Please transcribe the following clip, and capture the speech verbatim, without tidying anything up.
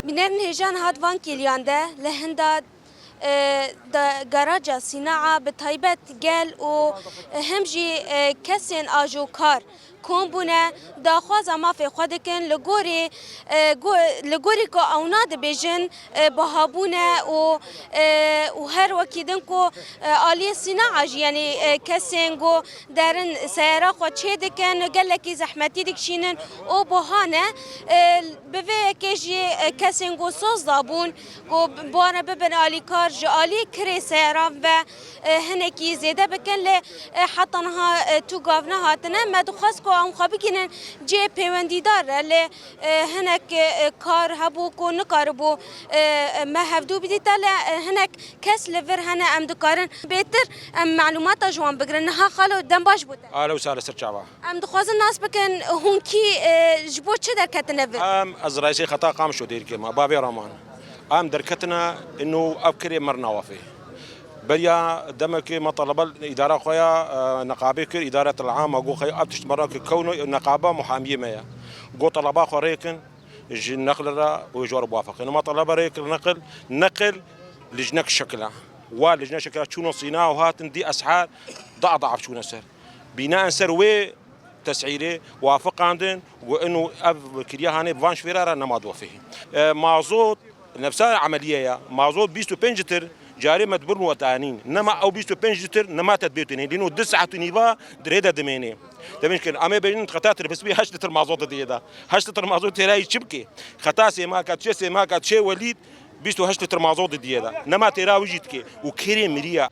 Bînerên hêja niha di van kêliyan de li hinda, e, de garaja Sînaa bi taybet gel û hem jî, e, kesên ajokar kom bûne, daxwaza mafê xwe dikin li gorî, e, go-, li gorî ku ewna dibêjin, e, bihabûne û, e, û her wekî din ku, e, aliyê Sînaa jî, yanî, e, kesên ku derin seyara xwe çê dikin, gelekî zehmetî dikişînin û buha ne. E, bi vê yekê jî, e, kesên ku soz dabûn, ku bi wana bibin alîkar ji alî kirê seyaran ve, e, hinekî zêde bikin, lê, e, heta niha, e, tu gav nehatine. Me dixwest ku em xwe bigihînin cihê pêwendîdar re, lê, e, hinek, e, kar hebû ku nikaribû, e, me hevdû bidîte, lê, e, hinek kes li vir hene em dikarin bêtir em melûmata ji wan bigirin. Niha xalo dem baş bû te. Alo, sare ser çava. Em dixwazin nas bikin, hûn kî, e, ji bo çi derketine vir? Em, ez reîsê xeta Qamişlo dêrikê me, bavê Raman. Em derketine ino ev kirê mir nawafê. Beriya demekê me telebe îdara xwe ya, e, neqabê kir, îdaretel ama, got xey ev tişt me re ki kewno, neqaba muhamiyê me ye. Got teleba xwe rêkin ji neqil re û ji wan re biwafiqin. Ma telebe rêkir neqil, neqil lijnek şekil e. Wa lijnek şekil e çûno Sîna û hatin dî eshar da da çûne ser. Bînaen ser wê tesîrê wafiqandin û ino ev kiriye hanê bi van şivêra re nema dofê. E, mazot nefsa emeliye ya. Mazot bîst û pênc litir carê me dibirn we danîn. Nema ew bîst û pênc litir nema te dibêtinê. Lîno du saet û nîva dirê de dimênê. Demên kin, em ê bêjin xeta tir pisbî heşt litir mazot diye da. Heşt litir mazot têra yî çi bike? Xeta sêmaka, çê sêmaka, çê welîd bîst û heşt litir mazot diye da. Nema têra wî jî dike. Û kirê miriya.